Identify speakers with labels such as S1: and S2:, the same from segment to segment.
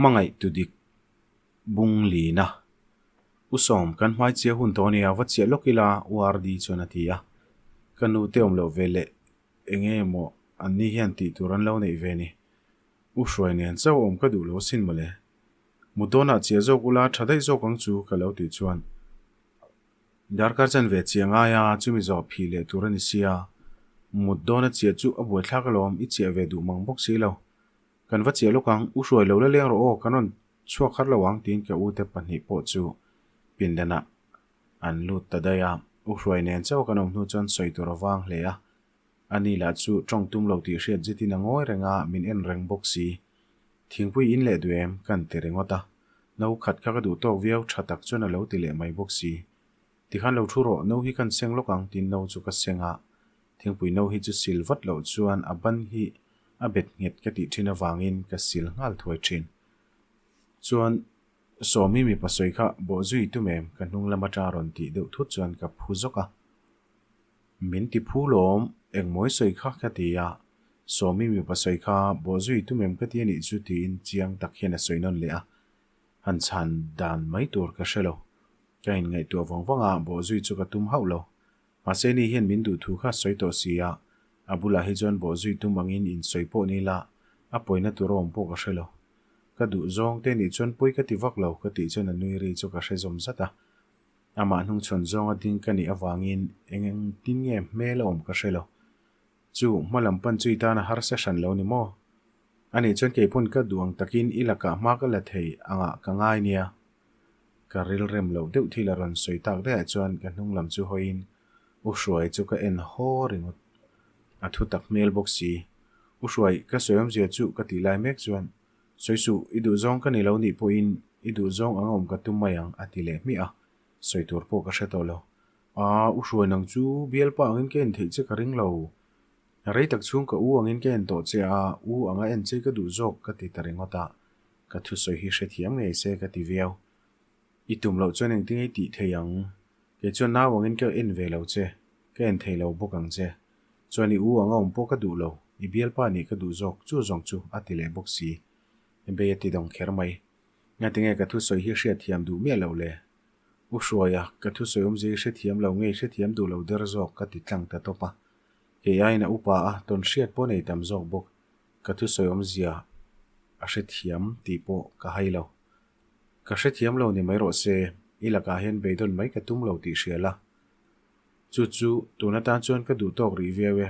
S1: Hmangaih tu dik bung lina. U Sawm, kan hmai chiah hun tawh ania, va chiah lawk ila, U Rd chuan a ti a. Ka nu te awm loh ve leh eng nge maw an ni hian tih tur an lo neih ve ni. U Hruai nen chauh awm ka duh lo asin mawle. Mut dawnah chiah zawk ula tha daih zawk ang chu ka lo tih chuan. Darkar chan ve chiah ngai a, chumi zawh phih leh tur a ni sia. Mut dawna chiah chu a buaithlak alawm, i chiah ve duh mang bawk si lo. Kan va chiah lawk ang, u hruai lo la leng rawh aw, kan rawn chhuak har lo ang tiin ka ute pahnih pawh chu pindanah an lut ta daih a. U hruai nen chauh kan awm hnu chuan sawi tur a vang hle a, ani lah chu tawng tum lo tih hriat zetin a ngawi reng a, min en reng bawk si. Thingpui in leh duh em? Kan ti ringawt a. No khat kha ka duh tawk viau, tha tak chuan a lo ti leh mai bawk si. Tikhan lo thu rawh, no hi kan seng lawk ang tiin no chu ka seng a. Thingpui no hi chu sil vat loh chuan a ban hi a bet nghet ka tih thin avangin ka sil nghal thuai thin. Chuan Sawmi mipa sawi kha bawh zui tum em? Ka hnung lam atang rawn tih deuh thut chuan ka phu zawk a. Min ti phu lawm, engmawi sawi kha ka ti a. Sawmi mipa sawi kha bawh zui tum em ka ti anih chu tiin chiang tak hian a sawi nawn leh a. Han chhan dan mai tur ka hre lo. Ka inngaihtuah vang vang a, bawh zui chu ka tum hauh lo. Mahse ni hian min duh thu kha sawi tawh si a, a bulah hi chuan bawh zui tum angin insawi pawh ni la, a pawina tur a awm pawh ka hre lo. Ka duh zawng te nih chuan pawi ka ti vak lo ka tih chuan a nui ri chu ka hre zawm zat a. Amah hnungchhawn zawnga ding ka nih avangin eng eng tin nge hmel a awm ka hre lo. Chu hma lam pan chu i tan a harsa hran lo ni maw? Anih chuan kei pawn ka duh ang takin i lakah hma ka la thei angah ka ngai nia. Ka rilrem loh deuh thil a rawn sawi tak daihah chuan ka hnung lam chu hawiin U Hruai chu ka en haw ringawt. A thu tak hmel bawk si. U Hruai, ka sawi awmzia chu ka tih lai mek chuan, Sawi suh, i duhzawng ka ni lo nih pawhin i duhzawng ang awm ka tum mai ang a ti leh hmiah a, sawi tur pawh ka hre tawh lo. Aa, U Hruai nang chu bialpa angin ka en theih che ka ring lo. Rei tak chhung ka u angin ka en tawh che a, u anga en che ka duh zawk ka ti ta ringawt a. Ka thusawi hi hrethiam ngei se ka ti viau. I tum loh chuan engtin nge i tih thei ang? Kei chuan nau angin ka en ve lo che, ka en thei lo bawk ang che. Chuan i u anga awm pawh ka duh lo, i bialpa nih ka duh zawk, chu zawng chu a ti leh bawk si. Bei a ti dawng kher mai. Ngatinge ka thusawi hi hriatthiam duh miah loh le? U Hruaia, ka thusawi awmzia hi hrethiam lo nge hrethiam duh lo der zawk ka ti tlang ta tawp a. Kei aiin a upa a, tawn hriat pawh nei tam zawk bawk. Ka thusawi awmzia a hrethiam tih pawh ka hai lo. Ka hrethiam lo ni mai rawh se, i lakah hian beidawn mai ka tum lo tih hria la. Chu chu tun atan chuan ka duh tawk rih viau e.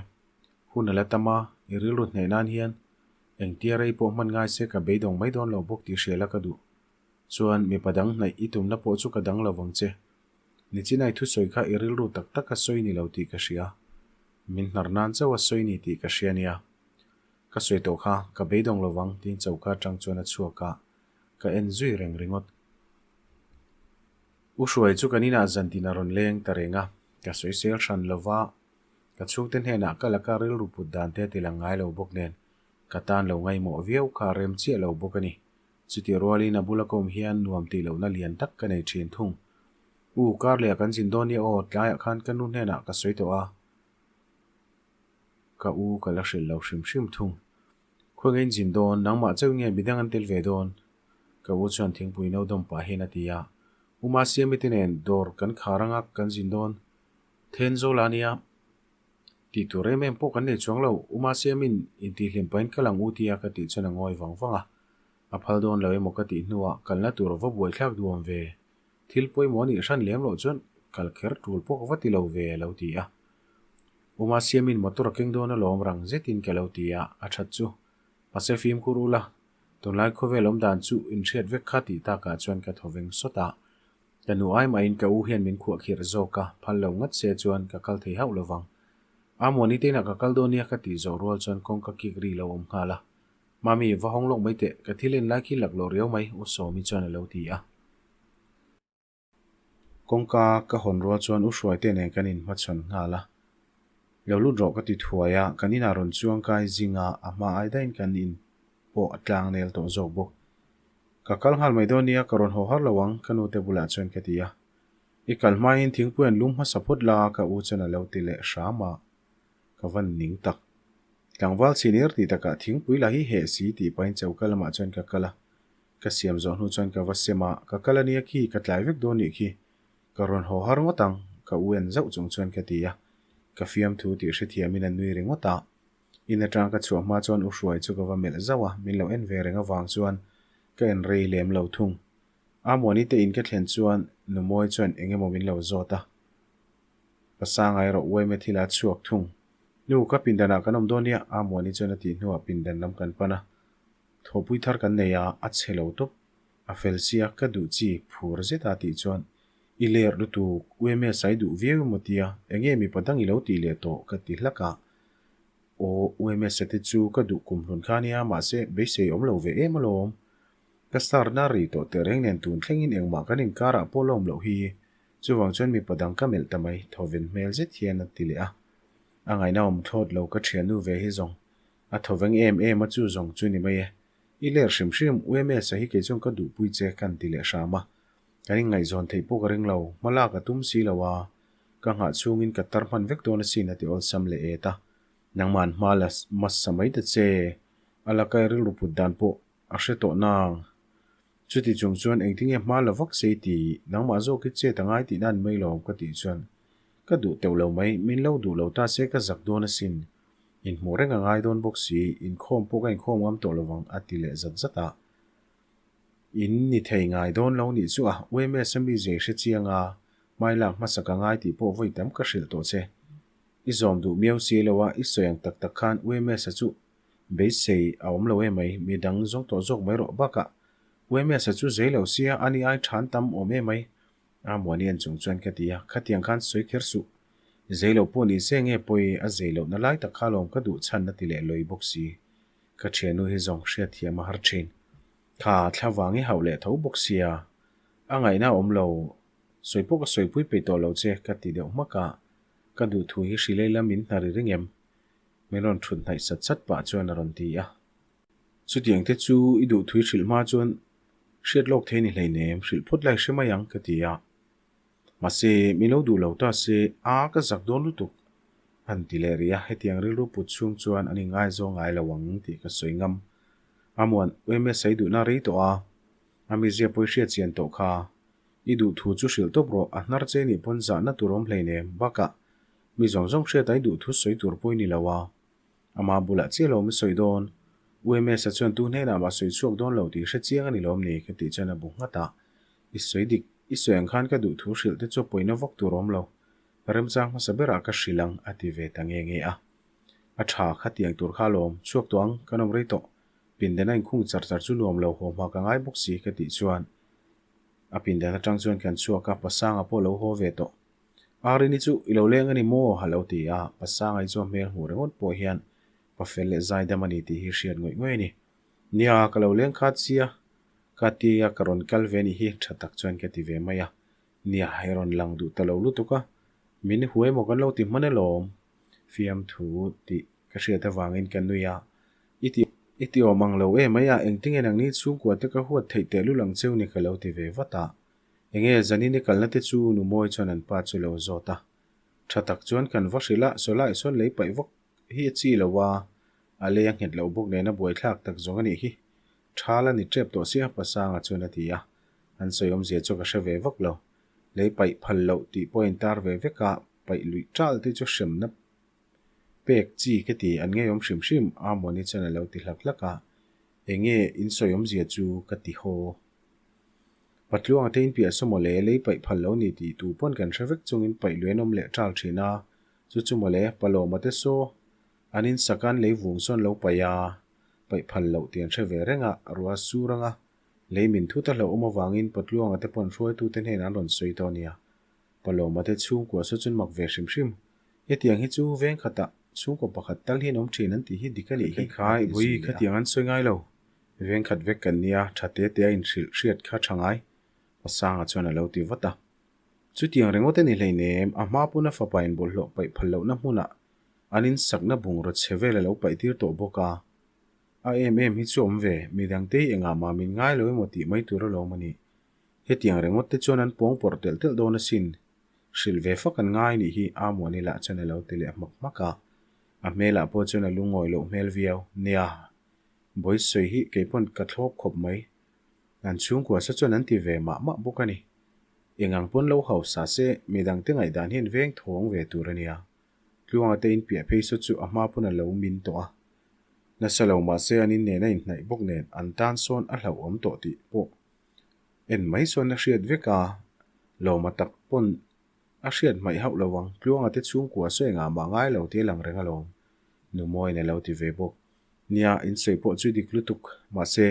S1: Hun a la tam a, i rilru hneh nan hian engtia rei pawh hman ngai se ka beidawng mai dawn lo bawk tih hria la ka duh. Chuan mipa dang hnaih i tumna pawh chu ka dang lo vang che. Nichinai thusawi kha i rilru tak tak a sawi ni lo tih ka hria. Min hnar nan chauh a sawi ni tih ka hria nia. Ka sawi tawh kha, ka beidawng lo vang tiin choka atang chuan a chhuak a, ka en zui reng ringawt. U Hruai chu kan inah zantin a rawn leng ta reng a, ka sawisel hran lo va, ka chhungte hnenah ka laka rilru put dan te a ti lang ngai lo bawk nen, ka tan lo ngaihmawh viau kha a rem chiah lo bawk a ni. Chutih rualin a bula ka awm hian nuam tih lohna lian tak ka nei thin thung. U, kar leh ah kan zin dawn nia aw, tlaiah khan ka nu hnenah ka sawi tawh a. Ka u ka la hrilh lo hrim hrim thung. Khawi nge in zin dawn, nangmah chauh nge midang an tel ve dawn? Ka u chuan thingpui no dawm pah hian a ti a. U Masiami te nen dawr kan khar anga kan zin dawn. Then zo la nia. Tih tur em em pawh kan nei chuang lo. U Masiamin intihhlim pahin kal ang u tia ka tih chuan a ngawi vang vang a. A phal dawn lo emaw ka tih hnuah kalna tur va buaithlak duam ve. Thil pawimawh nih hran lem loh chuan kal kher tul pawh ka va ti lo ve a lo ti a. Uma siamin motor a keng dawn alawm rang zetin ka lo ti a, a that chu. Mahse fimkhur ula, tunlai khawvel awm dan chu inhriat vek kha tih takah chuan ka thaw veng sawt a. Ka nu ai mahin ka u hian min khuah khirh zawk a, phal lo ngat se chuan ka kal thei hauh lovang. Amuani te inah ka kal dawn nia ka tih zawh rual chuan kawngka kik ri lo awm nghal a. Mami, va hawng lawk mai teh, ka thil en lai khi laklawh riau mai, U Sawmi chuan a lo ti a. Kawngka ka hawn rual chuan U Hruaite nen kan inhmachhawn nghal a. Lo lut rawh ka ti thuai a, kan inah rawn chuang kai zing a, a hma ai daihin kan in pawh a tlang nel tawh zawk bawk. Ka kal nghal mai dawn nia, ka rawn haw har lo ang, ka nute bulah chuan ka ti a. I kal hmain thingpui an lum hmasa phawt la, ka u chuan a lo ti leh hram a. Ka van ning tak. Tlangval chhinir tih takah thingpui lah hi heh si tih pahin choka lamah chuan ka kal a. Ka siam zawh hnu chuan ka va sem a, ka kal ania khi, ka tlai vek dawn nih khi. Ka rawn haw har ngawt ang, ka u en zauh chung chuan ka ti a. Ka fiamthu tih hrethiamin a nui ringawt a. In atang ka chhuah hma chuan u Hruai chu ka va melh zauh a, min lo en ve reng avang chuan ka en rei lem lo thung. Amuani te in ka thlen chuan Numawi chuan eng emaw min lo zawt a. Pasanga erawh uaime thil a chhuak thung. Nu, ka pindanah kan awm dawn nia, Amuani chuan a tih hnuah pindan lam kan pan a. Thawhpui thar kan nei a, a chhe lo tawp. A fel sia, ka duh chi, phur zet a tih chuan, I ler lutuk, UMS ai duh viau emaw tia, enge mipa dang i lo tih leh tawh ka ti hlak a. Aw, UMS a te chu ka duh kum hlun kha nia, mahse beisei awm lo ve em alawm. Ka star na ri tawh tehreng nen tun thlengin engmah kan inkarah pawh lawm loh hi. Chuvang chuan mipa dang ka melh ta mai, thawven hmel zet hian a ti leh a. A ngaihna awm thlawt lo ka thiannu ve hi zawng. A thawveng em em a chu zawng chu ni mai e. I ler hrim hrim, UMS-a hi kei chuan ka duhpui che kan ti leh hram a. Kan inngaihzawn theih pawh ka ring lo, hma lak a tum si lo a, ka nghah chhungin ka tar hman vek dawn asin a ti awlsam leh et a. Nangmah an hma la hmasa mai ta che, a laka i rilru put dan pawh a hre tawh nang. Chuti chung chuan engtinge hma la vak se i ti, nangmah zawk hi chet a ngai tihna an mai lawm ka tih chuan ka duh teuh lo mai, min lo duh lo ta se ka zak dawn asin. Inhmuh reng a ngai dawn bawk si, inkhawm pawh ka inkhawm ngam tawh lovang a ti leh zat zat a. In ni thei ngai dawn lo nih chu a, UMS a mi zei hre chiang a, hmai lak hmasa ka ngai tih pawh vawi tam ka hrilh tawh che. I zawm duh miau si lo a, i sawi ang tak tak khan UMS a chu beisei a awm lo emai, mi dang zawng tawh zawk mai rawh bakah UMS a chu zei lo sia, ani ai than tam awm emai A Muani en chung chuan ka ti a, khatiang khan sawi kher suh. Zei loh pawh ni se nge pawi a zei lohna lai tak kha lawm ka duh chhan a ti leh lawi bawk si. Ka thiannu hi zawng hriatthiam a har thin. Kha thla vang i hauh leh tho bawk sia. A ngaihna a awm lo, sawi pawh ka sawipui peih tawh lo che ka ti deuh hmak a. Ka duh thu hi hrilei lam in hna ri ring em? Min rawn thut hnaih sat sat pah chuan a rawn ti a. Chutiang te chu i duh thui hrilh hma chuan hriat lawk thei ni hleinem, hrilh phawt lai hre mai ang ka ti a. Mahse, min lo duh lo ta se, a ka zak dawn lutuk an ti leh rih a, hetiang rilru put chhung chuan an inngaizaw ngai lo ang tih ka sawi ngam. Amuan, UMS i duhna rei tawh a, a mizia pawi hriat chian tawh kha. I duh thu chu hrilh tawp rawh, a hnar che nih pawn zahna tur awm hleinem, bakah mi zawng zawng hriat a i duh thu sawi tur pawi ni lo a. Amah bulah chiah lo min sawi dawn. UMS-a chuan tu hnenah mah sawi chhuak dawn lo tih hre chiang a ni lawm ni? ka tih chuan a bu nghat a. I sawi dik, i sawi ang khan ka duh thu hrilh te chu pawina vak tur awm lo. Remchang hmasa berah ka hrilh ang a ti ve ta nge nge a. A tha, khatiang tur kha alawm, chhuak tawh ang, kan awm rei tawh. Pindan a inkhung char char chu nuam lo haw hma ka ngai bawk si ka tih chuan a pindan atang chuan kan chhuak a, Pasanga pawh lo haw ve tawh. Arini chu i lo leng a ni maw? a lo ti a, Pasangai chu a hmel hmuh ringawt pawh hian pa fel leh zaidam a ni tih hi hriat ngawih ngawih a ni. Nia, ka lo leng khat sia, ka ti a, ka rawn kal ve nih hi tha tak chuan ka ti ve mai a. Nia, i rawn lang duh ta lo lutuk a, min huai maw kan lo ti hman alawm? Fiamthu tih ka hriat avangin ka nui a, i ti i ti awm ang lo em mai a, engtinge nangni chhungkua te ka huat theih tehlul ang cheu ni ka lo ti ve vat a. Enge zanin i kalna te chu nu Mawi chuan an pa chu lo zawt a. Tha tak chuan kan va hrilh a, sawlai sawn lei paih vak hi a chi lo a, a lei a nghet loh bawk nen a buaithlak tak zawng a nih hi. Thal a ni tep tawh sia Pasanga chuan a ti a, an sawi awmzia chu ka hre ve vak lo. Lei paih phal loh tih pawh a intar ve vek a, paih luih tal te chu hremna pek chi ka ti, an ngeiawm hrim hrim a Mawni chuan a lo ti hlak hlak a, enge in sawi awmzia chu ka ti haw. Patluanga te in piah saw mawle, lei paih phal lo ni tih tu pawn kan hre vek chungin paih lui an awm leh ṭal ṭhin a, chu chu mawle, Palawma te saw an in sak an lei vung sawn lo paih a, paih phal loh tih an hre ve reng a, ruah sur anga lei min thut a hlauhawm avangin Patluanga te pawn hruaitu te hnenah an rawn sawi tawh a nia. Palawma te chhungkua saw chuan mak ve hrim hrim. Hetiang hi chu veng khatah chhungkaw pakhat tal hian awm ṭhin an tih hi dik a nih hi. Khai, vawi khatiang an sawi ngai lo. Veng khat vek kan nia, tha te te a inhrilh hriat kha tha ngai, Pasanga chuan a lo ti vat a. Chutiang ringawt a ni hleinem, a hma puna fapa in bawlhhlawh paih phal lohna hmunah an insakna bungraw chhe vel a lo paih tir tawh bawk a. A em em hi chu awm ve, midangte hi engah mah min ngai lo emaw tih mai tur alawm a ni. Hetiang ringawt te chuan an pawng pawrh telh telh dawn asin. Hrilh ve fak an ngai nih hi Amuani lah chuan a lo ti leh hmak hmak a. A hmelah pawh chuan a lungawi loh hmel viau. Nia, Bawisawi hi kei pawn ka thlawp khawp mai. An chhungkua sa chuan an ti ve mah mah bawk a ni. Eng ang pawn lo hausa se midangte ngaihdan hian veng thawng ve tur a nia. Tluanga te inpiah phei saw chu a hma pawn a lo min tawh a. Nasa lo mahse an innena inhnaih bawk nen an tan sawn a hlauhawm tawh tih pawh en mai sawn a hriat vek a, lawma tak pawn a hriat hmaih hauh lo ang. Tluanga te chhungkua saw engah mah ngai lo tih a lang reng alawm. Nu Mawiin a lo ti ve bawk. Nia, insawi pawh chu dik lutuk. Mahse,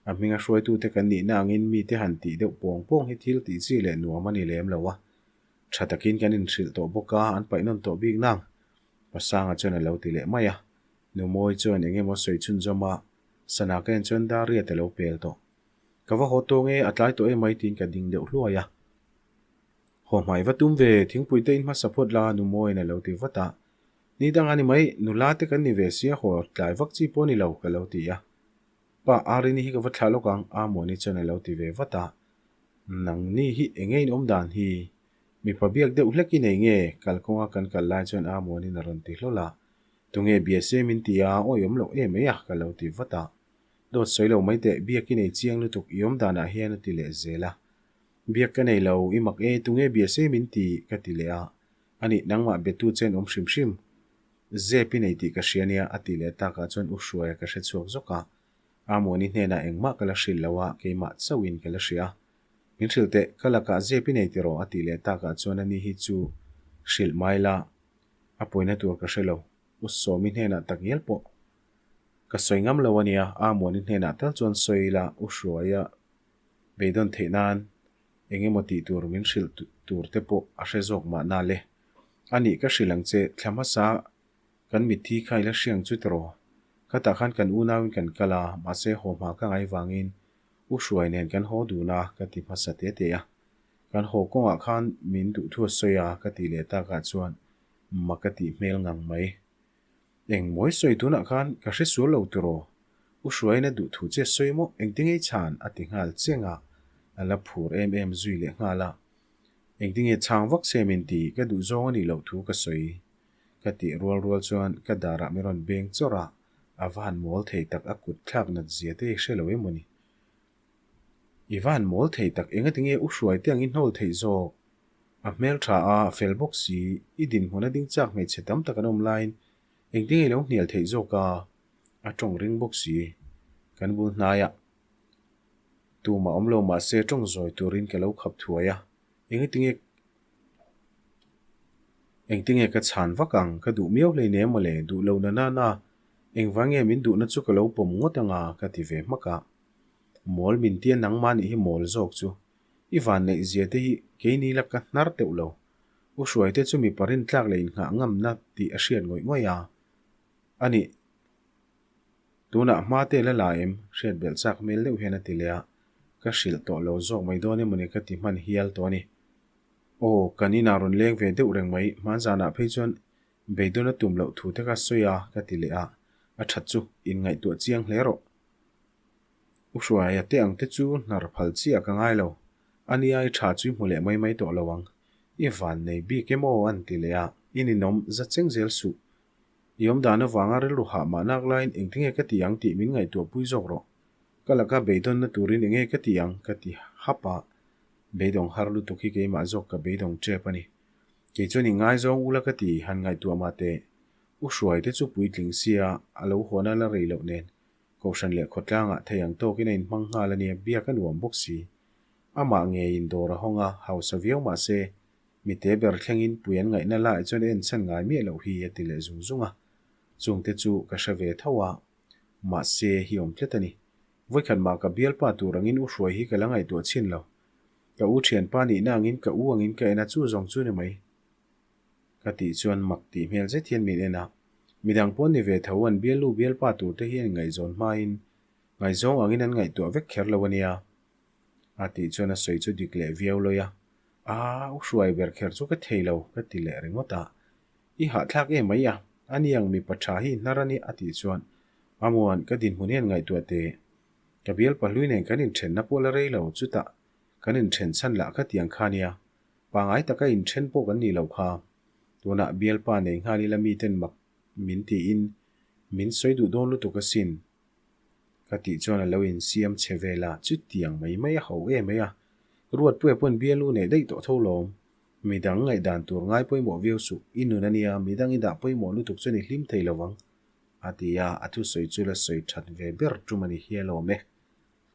S1: a hminga hruaitute kan nihna angin mite han tih deuh pawng pawng hi thil tih chi leh nuam a ni lem lo a. Tha takin kan inhrilh tawh bawk a, an paih nawn tawh bik nang. Pasanga chuan a lo ti leh mai a. Nu Mawi chuan eng emaw sawi chhunzawm a, sana ka en chuan dar riat a lo pel tawh. Ka va haw tawng e, a tlai tawh emai tiin ka ding deuh hluai a. Haw hmai va tum ve, thingpui te in hmasa phawt la, Nu Mawiin a lo ti vat a. Ni dang a ni mai, nula te kan ni ve sia haw tlai vak chi pawh a ni lo, ka lo ti a. Pa, Arini hi ka va thlah lawk ang, Amuani chuan a lo ti ve vat a. Nangni hi eng nge in awm dan hi? Mipa biak deuh hlek i nei nge? Kalkawnga kan kal lai chuan Amuani'n a rawn ti hlawl a. Tunge bia se min ti a, awi awm loh em mai a, ka lo ti vat a. Dawt sawi lo mai teh, biak i nei chiang lutuk i awm danah hian a ti leh zel a. Biak ka nei lo, i mak e, tunge bia se min ti? ka ti leh a. Anih, nangmah betu chen awm hrim hrim. Zep i nei tih ka hria nia, a ti leh takah chuan U Hruaia ka hre chhuak zawk a. Amuani hnenah engmah ka la hrilh lo a, keimah chauhin ka la hria. Min hrilh teh, ka lakah zep i nei tiraw? a tih leh takah chuan ani hi chu hrilh mai la, a pawina tur ka hre lo. U Sawmi hnenah tak ngial pawh ka sawi ngam lo a nia, Amuani hnenah tal chuan sawi ila U Hruaia beidawn theih nan eng emaw tih tur min hrilh tur te pawh a hre zawk mahna le. A nih ka hrilh ang che, thla hmasa kan mitthi kha i la hriang chu tiraw? Khatah khan kan unauin kan kal a, mahse haw hma ka ngai vangin U Hruai nen kan haw dun a, ka ti hmasa te te a. Kan haw kawngah khan min duhthu a sawi a, ka tih leh takah chuan ma ka tih hmel ngang mai. Eng mawi sawi tunah khan ka hre sual lo tiraw? U Hruaiin a duh thu che sawi maw engtinge i chhan? a ti nghal cheng a, a la phur em em zui leh nghal a. Engtinge chhang vak se min ti, ka duh zawng a nih loh thu ka sawi. Ka tih rual rual chuan ka darah min rawn beng chawrh a, a va han mawl thei tak a kut thlak nat zia te i hre lo em aw ni? I va han mawl thei tak, engatinge u hruai te ang i hnawl theih zawk? A hmel tha a, a fel bawk si, i dinhmun a ding chak hmeichhe tam tak an awm laiin engtinge i lo hnial theih zawk a? A tawng ring bawk si. Kan bul hnaiah tumah awm lo mahse tawng zawi turin ka lo khap thuai a, engatinge Engtinge ka chhan vak ang, ka duh miau hlei nen mawle, duh lo na na na, engvang nge min duhna chu ka lo pawm ngawt anga ka ti ve hmak a. Mawl min tia nangmah nih hi mawl zawk chu. I van neih zia te hi keini la ka hnar teuh lo. U Hruaite chu mipa rintlak leh inngah ngamna tih a hriat ngawih ngawih a. Anih, tunah hma te la la em? Hriat belh chak hmel deuh hian a ti leh a. Ka hrilh tawh lo zawk mai dawn emawni ka ti hman hial tawh a ni. Aw, kan inah rawn leng ve deuh reng mai, hmanzanah phei chuan beidawn a tum loh thu te kha sawi a ka ti leh a, a that chu inngaihtuah chiang hle rawh. U Hruaia te ang te chu hnar phal chiah ka ngai lo, a nia i tha chu i hmu leh mai mai tawh lo ang, i van nei bik em aw an ti leh a, i ninawm za cheng zel suh. I awm dan avanga rilru hah mah nak laiin engtinge ka ti ang tih min ngaihtuah pui zawk rawh. Ka laka beidawnna turin enge ka ti ang ka ti hap a, beidawng har lutuk hi keimah zawk ka beidawng tep a ni. Kei chuan i ngaizawng ula ka ti han ngaihtuah mah teh. U Hruaite chu puitling sia a lo hawn a la rei loh nen Kohhran leh khawtlangah thei ang tawkin a inhmang nghal a nia, biak a nuam bawk si. Amah ngeiin dawr a hawng a, hausa viau mah se, mite ber thlengin pui an ngaihna lai chuan a enchhan ngai miah loh hi a ti leh zung zung a. Chungte chu ka hre ve tho a, mahse hi awm tlat a ni. Vawikhat mah ka bialpa tur angin u hruai hi ka la ngaihtuah chhin lo. Ka u thianpa nihna angin ka u angin ka en a, chu zawng chu ni mai. Ka tih chuan mak tih hmel zet hian min en a, midang pawh ni ve tho an bialnu bialpa tur te hi an ngaihzawn hmain ngaihzawng angin an ngaihtuah vek kher lo a nia. A tih chuan a sawi chu dik leh viau lawi a, Aa, u hruai ber kher chu ka thei lo ka ti leh ringawt a. I hahthlak em mai a, ani ang mipa tha hi hnar a nia a tih chuan Amuan ka dinhmun hian ngaihtuah teh. Ka bialpa hlui nen kan inthenna pawh la rei lo, chutah kan inthen chhan lah kha tiang kha nia. Pangai taka inthen pawh kan nih loh kha. Tunah bialpa nei nghal ila miten mak min tiin min sawi duh dawn lutuk asin. Ka tih chuan a lo insiam che vel a, chutiang mai mai a ho em mai a. Ruatpuia pawn bialu neih daih tawh tho lawm. Midang ngaihdan tur ngai pawimawh viau suh, i nun a nia, midang i dah pawimawh lutuk chuan i hlim thei lo vang, a ti a, a thusawi chu la sawi that ve ber tum a ni hial awm e.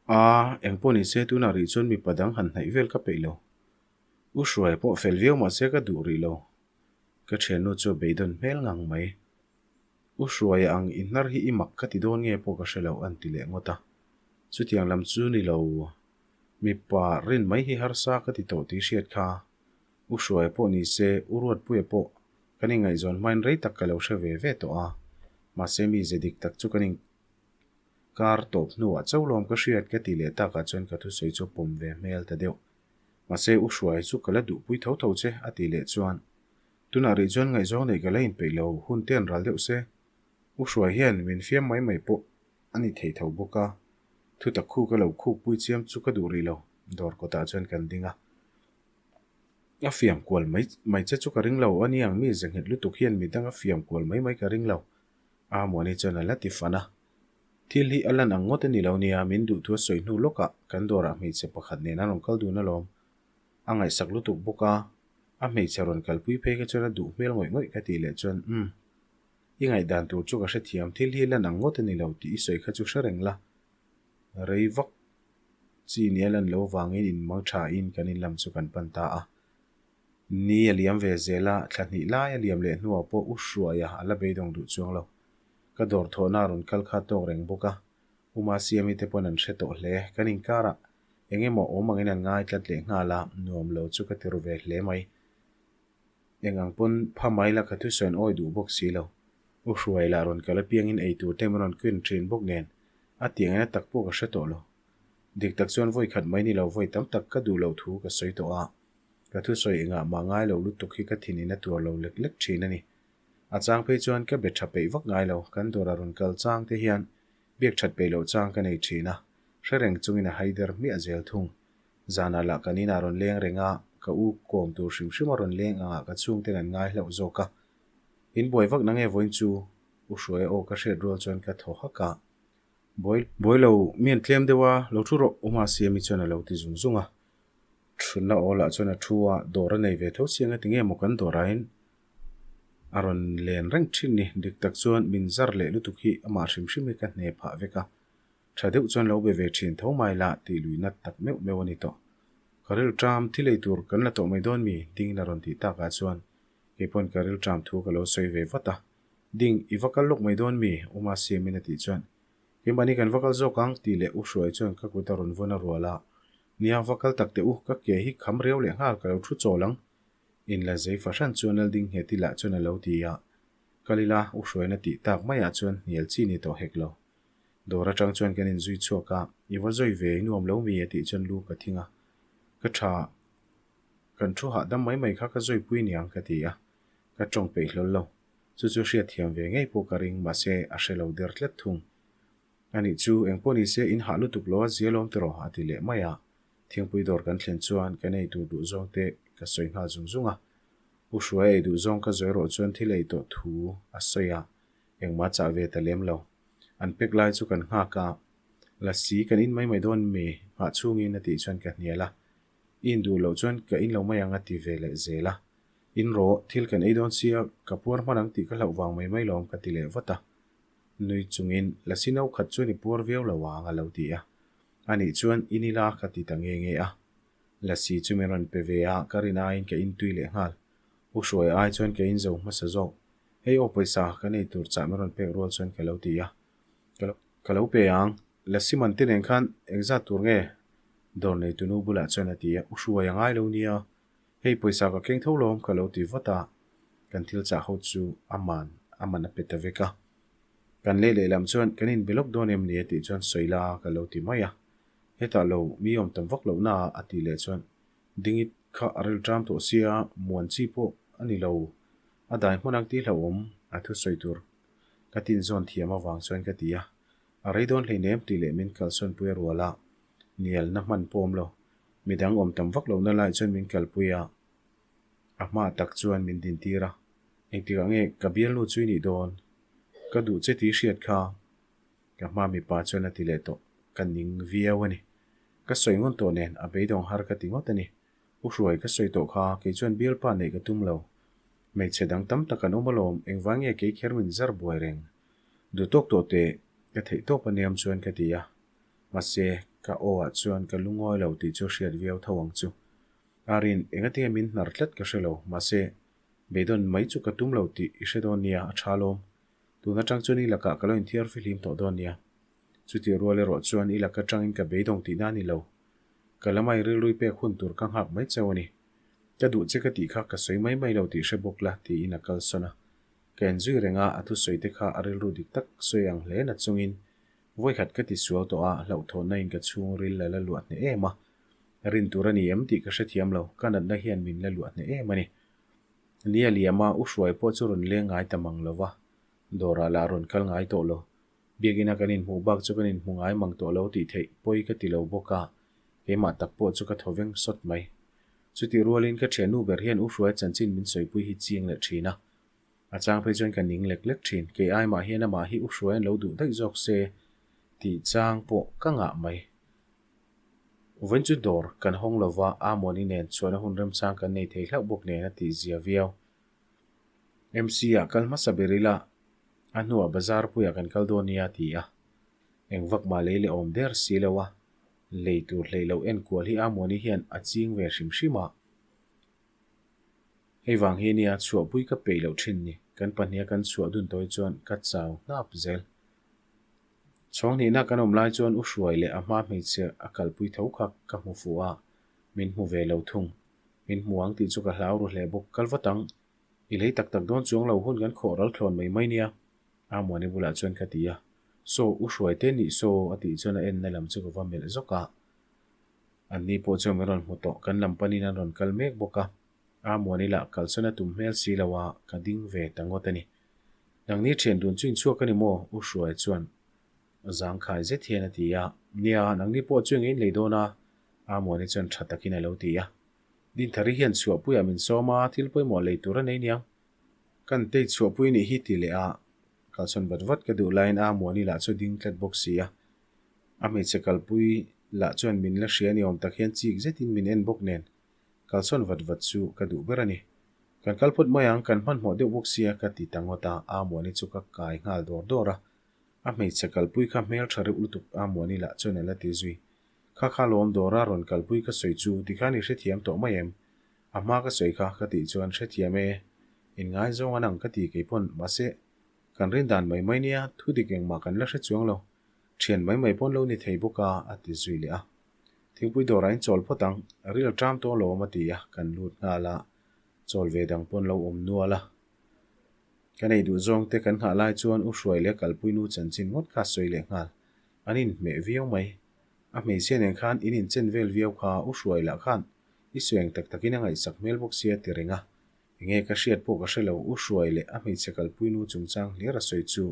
S1: A, engpawh ni se tunah rih chuan mipa dang han hnaih vel ka peih lo. U Hruaia pawh fel viau mah se ka duh rih lo. Ka thiannu chu a beidawn hmel ngang mai. U Hruaia ang i hnar hi i mak ka ti dawn nge pawh ka hre lo an ti leh ngawt a. Chutiang lam chu ni lo. Mipa rin mai hi harsa ka ti tawh tih hriat kha. U Hruaia pawh ni se, U Ruatpuia pawh kan inngaihzawn hmain rei tak ka lo hre ve ve tawh a. Mahse mi ze dik tak chu kan in kar tawp hnuah chaulawm ka hriat ka ti leh takah chuan ka thusawi chu pawm ve hmel ta deuh. Mahse U Hruaia chu ka la duhpui tho tho che a ti leh chuan Tunah rih chuan ngaihzawng neih ka la inpeih lo, hun te an ral deuh se. U Hruai hian min fiam mai mai pawh a ni thei tho bawk a, thutak khu ka lo khuk pui chiam chu ka duh rih lo, dawr kawtah chuan kan ding a. A fiam kual mai mai che chu ka ring lo, a ni ang mi ze nghet lutuk hian midang a fiam kual mai mai ka ring lo, a Muani chuan a la ti fan a. Thil hi a lan ang ngawt a ni lo nia, min duh thu a sawi hnu lawkah kan dawrah hmeichhe pakhat nen an rawn kal dun alawm. A ngaihsak lutuk bawk a, a hmeichhe rawn kalpui phei kha chuan a duh hmel ngawih ngawih ka tih leh chuan, Umm, i ngaihdan tur chu ka hrethiam, thil hi lan ang ngawt a ni lo tih i sawi kha chu hre reng la. Rei vak chi nia lan lo vangin inmang thain kan inlam chu kan pan ta a. Ni a liam ve zel a, thla hnih lai a liam leh hnuah pawh u Hruaia a la beidawng duh chuang lo. Ka dawr thawhna a rawn kal kha tawk reng bawk a, U Masiami te pawn an hre tawh hle. Kan inkarah eng emaw awm angin an ngai tlat leh nghal a, nuam lo chu ka ti ru ve hle mai. Eng ang pawn pha mai la ka thusawi an awi duh bawk si lo. U Hruai lah rawn kal apiangin ei tur te min rawn ken thin bawk nen, a tih angin a tak pawh ka hre tawh lo. Dik tak chuan vawi khat mai ni lo vawi tam tak ka duh loh thu ka sawi tawh a, ka thusawi engah mah ngai lo lutuk hi ka thinin a tuar lo lek lek thin a ni. A chang phei chuan ka be tha peih vak ngai lo, kan dawr a rawn kal chang te hian biak that peih loh chang ka nei thin a, hre reng chungin a haider hmiah zel thung. Zanah lah kan inah rawn leng reng a, ka u kawm tur hrim hrim a rawn leng angah ka chhungten an ngai hlauh zawk a. In buai vak na nge vawiin chu? U Hruaia aw ka hriat rual chuan ka thaw hak a. Buai buai lo, mi an tlem deuh a, lo thu rawh U Masiami chuan a lo ti zung zung a. Thutna aw lah chuan a thu a, dawr a nei ve tho si anga tinge maw kan dawrah in a rawn len reng thin ni. Dik tak chuan min zar leh lutuk hi amah hrim hrim hi ka hne phah vek a. Tha deuh chuan lo be ve thin tho mai la tih lui nat tak meuh meuh a ni tawh. Ka rilṭam thi lei tur kan la tawh mai dawn mi? Dingin a rawn tih takah chuan kei pawn ka rilṭam thu ka lo sawi ve vat a. Ding, i va kal lawk mai dawn mi? U Masiamin a tih chuan Keimahni kan va kal zawk ang tih leh U Hruai chuan ka kut a rawn vawn a rual a. Nia, va kal tak teh u, ka ke hi kham riau leh nghal ka lo thu chawl ang. Inla zei fahran chuan Lalding Ngheti lah chuan a lo ti a. Kal ila, U Hruaina tih tak maiah chuan hnial chi ni tawh hek lo. Dawr atang chuan kan inzui chhuak a, I va zawi ve, i nuam lo mi? a tih chuan lu ka thing a. Ka tha, kan thu hahdam mai mai kha ka zawipui niang ka ti a. Ka tawng peih hlawl lo. Chu chu hriatthiam ve ngei pawh ka ring, mahse a hre lo der tlat thung. Anih chu, engpawh ni se in hah lutuk lo a zia lawm tiraw? a ti leh mai a. Thingpui dawr kan thlen chuan kan ei tur duh zawng te ka sawi nghal zung zung a. U Hruai ei duh zawng ka zawi rawh chuan thil ei tawh thu a sawi a, engmah chah ve ta lem lo. An pek lai chu kan nghak a, Lasi kan in mai mai dawn mi? Nghah chhungin a tih chuan ka hnial a. I in duh loh chuan ka in lo mai ang a ti ve leh zel a. In rawh, thil kan ei dawn sia, ka puar hman ang tih ka hlauh vang mai mai lawm ka ti leh vat a. Nui chungin, Lasi no khat chuan i puar viau lo ang a lo ti a. Anih chuan in ila ka ti ta nge nge a. Lasi chu min rawn pe ve a, ka rin aiin ka in tui leh nghal. U Hruai ai chuan ka in zo hmasa zawk. Hei aw pawisa ka nei tur chah min rawn pek rual chuan ka lo ti a. Ka lo ka lo pe ang. Lasi man te nen khan engzat tur nge? Dawr neitu nu bulah chuan a ti a, U Hruai a ngai lo nia. Hei pawisa ka keng tho lawm ka lo ti vat a. Kan thil chah ho chu a man a man a pe ta vek a. Kan leh lehlam chuan kan inbe lawk dawn em ni a tih chuan sawi la ka lo ti mai a. Hetah lo mi awm tam vak loh na a tih leh chuan dingit kha a ril ṭam tawh sia muan chi pawh a ni lo. A dai hman ang tih hlauhawm a thusawi tur ka tinzawn thiam avang chuan ka ti a. A rei dawn hleinem tih leh min kalsawn pui a rual a, nialna hman pawh awm lo. Midang awm tam vak lohna lai chuan min kalpui a. A hma tak chuan min dintir a, Engtikah nge ka bialnu chu i nih dawn? Ka duh che tih hriat kha. Ka hma mipa chuan a ti leh tawh. Ka ning viau a ni. Ka sawi ngun tawh nen a beidawng har ka ti ngawt a ni. U Hruai ka sawi tawh kha kei chuan bialpa neih ka tum lo. Hmeichhe dang tam tak an awm alawm, engvang nge kei kher min zar buai reng? Duh tawk tawh teh, ka theih tawp a niam chuan ka ti a. Mahse, ka aw ah chuan ka lungawi lo tih chu hriat viau tho ang chu. Arin, engatinge min hnar tlat ka hre lo, mahse, beidawn mai chu ka tum lo tih i hre dawn nia, a tha alawm. Tun atang chuan i lakah ka lo inthiar fihlim tawh dawn nia. Chutih rual erawh chuan i lak atangin ka beidawng tihna a ni lo. Ka lamai rilrui pek hun tur ka nghak mai chauh a ni. Ka duh che ka tih kha ka sawi mai mai lo tih hre bawk la, tiin a kalsawn a. Ka enzui reng a, a thusawi te kha a rilru dik tak sawi ang hle na chungin vawikhat ka ti sual tawh a, hlauhthawnna in ka chhungril la la luah hneh em a. Rin tur a ni em tih ka hrethiam lo, ka natna hian min la luah hneh em a ni. Nia liam a, u Hruai pawh chu rawn leng ngai ta mang lo va, dawrah lah rawn kal ngai tawh lo. Biakina kan inhmuh bak chu kan inhmu ngai mang tawh lo tih theih pawi ka ti lo bawk a, keimah tak pawh chu ka thaw veng sawt mai. Chutih rualin ka thiannu ber hian U Hruaia chanchin min sawipui hi chiang leh thin a. A chang phei chuan ka ning lek lek thin, kei ai mah hian amah hi U Hruaia'n lo duh daih zawk se tih chang pawh ka ngah mai. Vawiin chu dawr kan hawng lova Amawni nen chhuahna hun remchang kan nei thei hlauh bawk nen a tih zia viau. MC ah kal hmasa ber ila a hnuah bazar puiah kan kal dawn nia a ti a. Eng vak mah lei leh awm der si lo a, lei tur hleih loh enkual hi Amawni hian a ching ve hrim hrim a. Hei vang hi nia chhuahpui ka peih loh thin ni, kan pahniha kan chhuah dun tawi chuan ka chau hnap zel. Chhawnghnihna kan awm lai chuan U Hruai leh a hma hmeichhe a kalpui tho kha ka hmu fuh a, min hmu ve lo thung. Min hmu ang tih chu ka hlau ru hle bawk. Kal vat ang, i lei tak tak dawn chuang lo hun kan khawh ral thlawn mai mai nia, Amuani bulah chuan ka ti a. Saw, U Hruai te nih saw a tih chuan a enna lam chu ka va melh zawk a. Anni pawh chuan min rawn hmu tawh, kan lam panin an rawn kal mek bawk a. Amuani lah kalsawn a tum hmel si lo a, ka ding ve ta ngawt a ni. Nangni thian dun chu inchhuak a ni maw? U Hruai chuan zangkhai zet hian a ti a. Nia, nangni pawh chu eng inlei dawn a? Amuani chuan tha takin a lo ti a. Dinthari hian chhuahpuiah min sawm a, thil pawimawh lei tur a nei niang. Kan tei chhuahpui nih hi ti leh a, kalsawn vat vat ka duh laiin Amuani lah chu ding tlat bawk si a. A hmeichhe kalpui lah chuan min la hria ni awm tak hian chik zetin min en bawk nen. Kalsawn vat vat chu ka duh ber a ni. Kan kal phawt mai ang, kan hmanhmawh deuh bawk sia ka ti ta ngawt a, Amuani chu ka kai nghal dawr dawr a. A hmeichhe kalpui kha hmel tha reuh lutuk Amuani lah chuan a la ti zui. Kha kha lawm dawra rawn kalpui ka sawi chu tikhan i hrethiam tawh mai em? A hma ka sawi kha ka tih chuan hrethiam e, inngaizawng an ang ka ti kei pawn, mahse kan rin dan mai mai nia thu dik engmah kan la hre chuang lo, thian mai mai pawn lo ni thei bawk a a ti zui leh a. Thingpui dawrah in chawl phawt ang, ril ṭam tawh lawm a ti a, kan lut nghal a, chawl ve dang pawn lo awm nual a. Ka nei duh zawng te kan nghah lai chuan U Hruai leh Kalpui nu chanchin ngawt kha a sawi leh nghal, an inhmeh viau mai. A hmeichhia nen khan in inchen vel viau kha U Hruai lah khan i sueng tak takin a ngaihsak hmel bawk sia ti reng a, enge ka hriat pawh ka hre lo, U Hruai leh a hmeichhe Kalpui nu chungchang hlir a sawi chu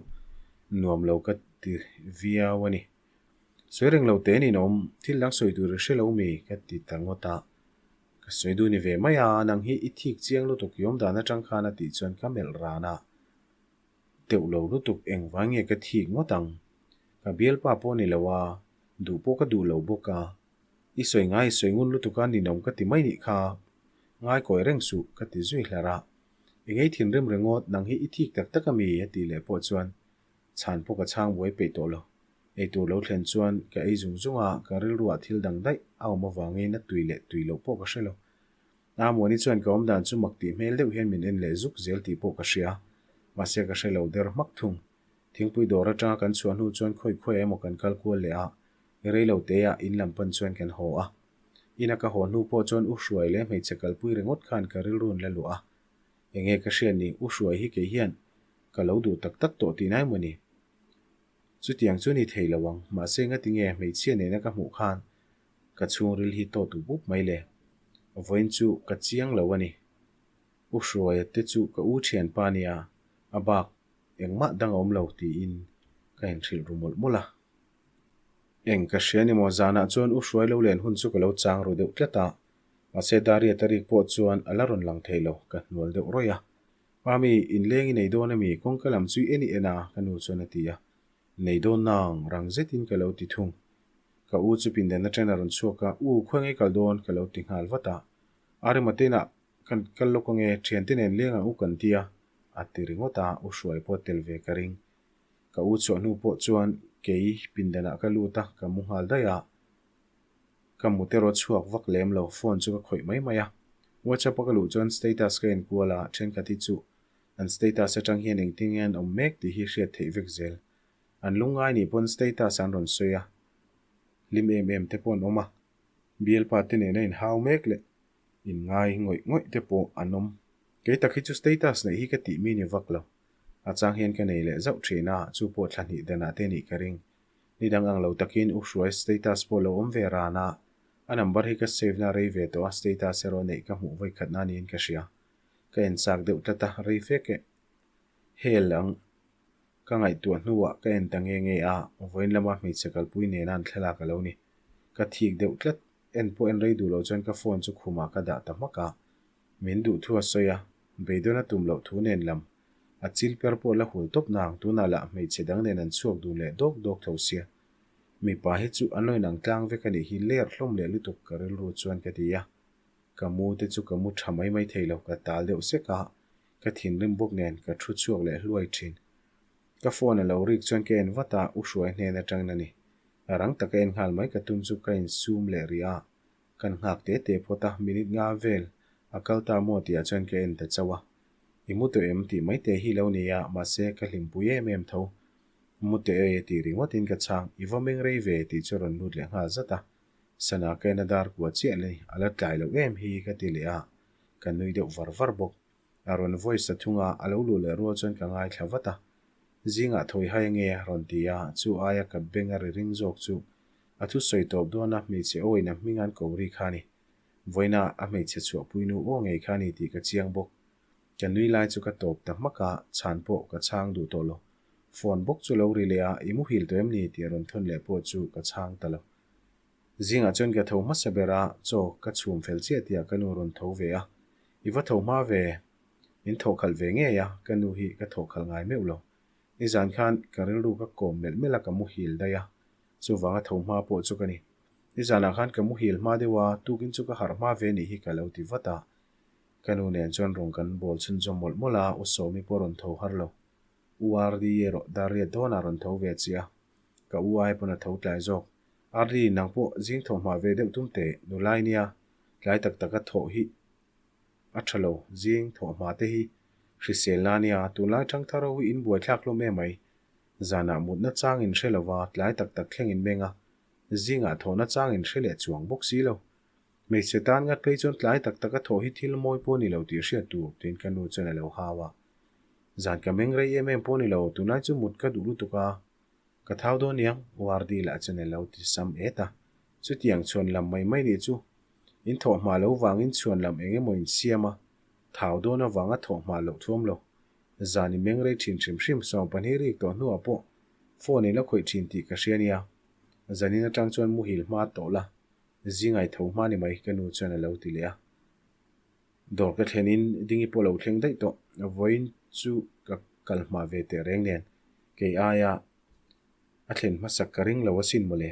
S1: nuam lo ka ti viau a ni. Sawi reng lo te nin awm, thil dang sawi tur i hre lo mi? ka ti ta ngawt a. Ka sawi duh ni ve mai a, nang hi i thik chiang lutuk i awm dan atang khan a tih chuan ka melh ran a. Teuh lo lutuk engvang nge ka thik ngawt ang? Ka bialpa pawh ni lo a, duh pawh ka duh lo bawk a. I sawi ngai i sawi ngun lutuk a ninawm ka ti mai nih kha. Ngai kawi reng suh ka ti zui hlar a. I ngei thinrim ringawt, nang hi i thik tak tak a mi? a tih leh pawh chuan Chhan pawh ka chhang buai peih tawh lo. Ei tur lo thlen chuan ka ei zung zung a, ka rilruah thil dang daih a awm avangin a tui leh tui loh pawh ka hre lo. Amuani chuan ka awmdan chu mak tih hmel deuh hian min en leh zuk zel tih pawh ka hria. Mahse ka hre lo der hmak thung. Thingpui dawr atanga kan chhuah hnu chuan khawi khawi emaw kan kal kual leh a, rei lo teah in lam pan chuan kan haw a. Ina ka haw hnu pawh chuan U Hruai leh hmeichhe kalpui ringawt khan ka rilrun la luah a. Enge ka hriat ni, U Hruai hi kei hian ka lo duh tak tak tawh tih nai maw ni? Chutiang chu ni thei lo ang, mahse ngati nge hmeichhia nena ka hmuh khan ka chhungril hi tawt up up mai le? Vawiin chu ka chiang lo a ni. U Hruaia te chu ka u thianpa nia, a bak engmah dang a awm lo tiin ka inhrilh ru mawlh mawlh a. Eng ka hria ni maw, zanah chuan U Hruai lo len hun chu ka lo chang ru deuh tlat a, mahse Daria Tarik pawh chuan a la rawn lang thei lo, ka hnual deuh rawih a. Mami, inleng i nei dawn a mi? Kawngka lam chu i en i en a, ka nu chuan a ti a. Nei dawn nang, rang zetin ka lo ti thung. Ka u chu pindan atangin a rawn chhuak a, U, khawi nge kal dawn? ka lo ti nghal vat a. Arema te inah kan kal lawk ange, thiante nen leng ang u kan ti a, a ti ringawt a, u hruai pawh tel ve ka ring. Ka u chhuah hnu pawh chuan kei pindanah ka lut a, ka mu nghal daih a. Ka mut erawh chhuak vak lem lo, phone chu ka khawih mai mai a. WhatsApp a ka luh chuan status ka enkual a, thenkhat hi chu an status atang hian engtin nge an awm mek tih hi hriat theih vek zel. An lungngai nih pawn status an rawn sawi a, hlim em em te pawh an awm a, bialpa te nena inhau mek leh inngai ngawih ngawih te pawh an awm. Kei tak hi chu status neih hi ka tih mi ni vak lo. A chang hian ka nei leh zauh thin a, chu pawh thla hnih danah te nih ka ring. Ni dang ang lo takin u hruai status pawh lo awm ve ran a, a number hi ka save na rei ve tawh a, status erawh neih ka hmuh vawi khatna niin ka hria. Ka en chak deuh tlat a, rei fek e. Hel ang ka ngaihtuah hnuah ka en ta nge nge a, vawiin lama hmeichhe kalpui nena an thlalak a lo ni. Ka thik deuh tlat, en pawh en rei duh loh chuan ka phone chu khumah ka dah ta hmak a, min duh thu a sawi a, beidawn a tum loh thu nen lam A chil per pawh la hul tawp nang, tunah lah hmeichhe dang nen an chhuak dun leh dawk dawk tho sia. Mipa hi chu an lo inang tlang vek a nih hi ler hlawm leh lutuk ka rilru chuan ka ti a. Ka mu te chu ka mu tha mai mai thei lo, ka tal deuh sek a, ka thinrim bawk nen ka thu chhuak leh hluai thin. Ka phone a lo rik chuan ka en vat a, u hruai hnen atangin a ni. Rang taka en nghal mai ka tum chu ka insum leh rih a, Kan nghak te te phawt a, minute nga vel a kal ta maw tih ah chuan ka en ta chauh a. I mu tawh em tih mai te hi lo ni a, mahse ka hlimpui em em tho. Mu teh e tih ringawt in ka chhang, i va meng rei ve tih chu a rawn lut leh nghal zat a. Sana ka en a dar kua chiah le, a la tlai loh em hi ka ti leh a, ka nui deuh var var bawk. A rawn voice ta thung a, a lo luh leh rual chuan ka ngaithla vat a. Zingah thawi hai ange a rawn ti a, chu aia ka beng a ri ring zawk chu a thusawi tawp dawn a, hmeichhe aw in a hming an ko ri kha a ni. Vawiina a hmeichhe chhuahpui nu aw ngei kha a ni tih ka chiang bawk. Ka nui lai chu ka tawp ta hmak a, chhan pawh ka chhang duh tawh lo. Phone bawk chu lo ri leh a, i muhil tawh em ni tih a rawn thawn leh pawh chu ka chhang ta lo. Zingah chuan ka tho hmasa ber a, chaw ka chhum fel chiah tihah ka nu rawn tho ve a, I va tho hma ve, min thawh khalh ve ngei a, ka nu hi ka thawh khalh ngai meuh lo. Nizan khan ka rilru ka kawm melh melh a ka muhil daih a, chuvanga tho hma pawh chu ka ni. Nizanah khan ka muhil hma deuh a, tukin chu ka harh hma ve nih hi ka lo ti vat a. Ka nu nen chuan rawn kan bawl chhunzawm mawlh mawlh a, U Sawmi pawh rawn tho har lo. U Ardi erawh Darriat dawnah rawn tho ve chiah a, ka u ai pawn a tho tlai zawk. Ardi, nang pawh zing tho hma ve deuh tum teh, nulai nia, tlai tak taka thawh hi a tha lo, zing thawh hma te hi hrisel na nia, tunlai thangthar ho hi in buaithlak hlawm em mai. Zanah mutna chang in hre lova, tlai tak tak thleng in meng a, zingah thawhna chang in hre leh chuang bawk si lo. Hmeichhe tan ngat phei chuan tlai tak taka thawh hi thil mawi pawh ni lo tih hriat tur, tiin ka nu chuan a lo hau a. Zan ka meng rei em em pawh ni lo, tunlai chu mut ka duh lutuk a, ka thau dawn niang, Wardi lah chuan a lo ti sam et a. Chutiang chhuan lam mai mai nih chu in thawh hma lo vangin chhuan lam eng emaw in siam a, thau dawn avanga thawh hma loh thuam lo. Zan i meng rei thin hrim hrim, 12 rik tawh hnuah pawh phone in la khawih thin tih ka hria nia. Zanin atang chuan muhil hma tawh la, zingai tho hma ni mai ka nu chuan a lo ti leh a. Dawr ka thlenin Dingi pawh lo thleng daih tawh, vawiin chu ka kal hma ve teh reng nen kei aia a thlen hmasak ka ring lo asin mawle.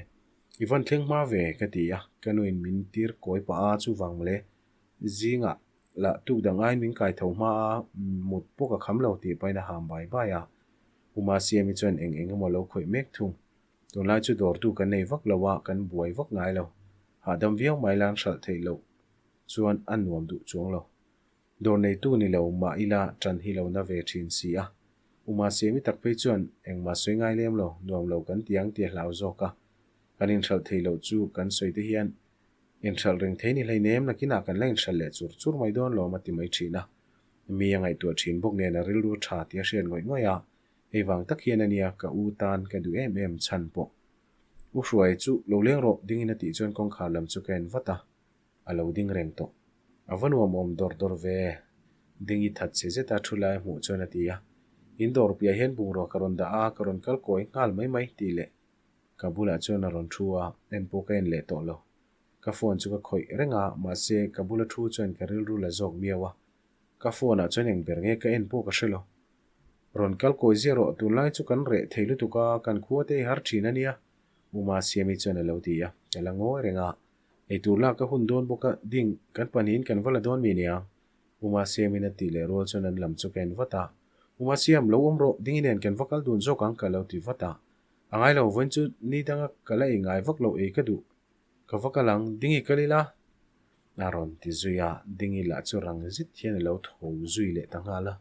S1: I vawn thleng hma ve ka ti a, ka nuin min tir kawi pah a chuvang mawle zingah lah tuk dang aiin min kai tho hma a, mut pawh ka kham lo tih pahin a ham bai bai a. Uma Siami chuan eng eng emaw lo khawih mek thung. Tunlai chu dawrtu kan nei vak lo a, kan buai vak ngai lo. Hahdam viau mai lan hralh theih loh chuan a nuam duh chuang lo. Dawr neitu ni lo mah ila ṭan hi lo na ve ṭhin si a. Uma Siami tak phei chuan engmah sawi ngai lem lo, nuam lo kan ti ang tih a hlau zawk a. Kan inhralh thei loh chu kan sawi te hian inhralh reng thei ni hleinem nakinah kan la inhralh leh chur chur mai dawn lawm a ti mai ṭhin a. Mi a ngaihtuah ṭhin bawk nen a rilru ṭha tih a hriat ngawih ngawih a. Hei vang tak hian a nia ka u tan ka duh em em chhan pawh. U Hruai chu lo leng rawh dingin a tih chuan kawngkhar lam chu ka en vat a. A lo ding reng tawh. A va nuam awm dawr dawr ve. Dingi that che zeta thu lai hmuh chuan a ti a. In dawr piah hian bungrua ka rawn dah a, ka rawn kal kawi nghal mai mai tih leh ka bulah chuan a rawn thu a, en pawh ka en leh tawh lo. Ka phone chu ka khawih reng a, mahse ka bula thu chuan ka rilru la zawk miau a. Ka phone ah chuan eng ber nge ka en pawh ka hre lo. Rawn kal kawi ziah rawh, tunlai chu kan reh thei lutuk a, kan khua te i har thin a nia, U Masiami chuan a lo ti a, ka la ngawi reng a. Eitur lak ka hun dawn bawk a, ding, kan pahnihin kan va la dawn mi nia? U Masiamin a tih leh rual chuan an lam chu ka en vat a. U Masiam, lo awm rawh, dingi nen kan va kal dun zawk ang ka lo ti vat a. A ngai lo, vawiin chu ni danga ka la ei ngai vak lo ei ka duh. Ka va kal ang, dingi kal ila? A rawn ti zui a, dingi lah chu rang zit hian a lo tho zui leh ta nghal a.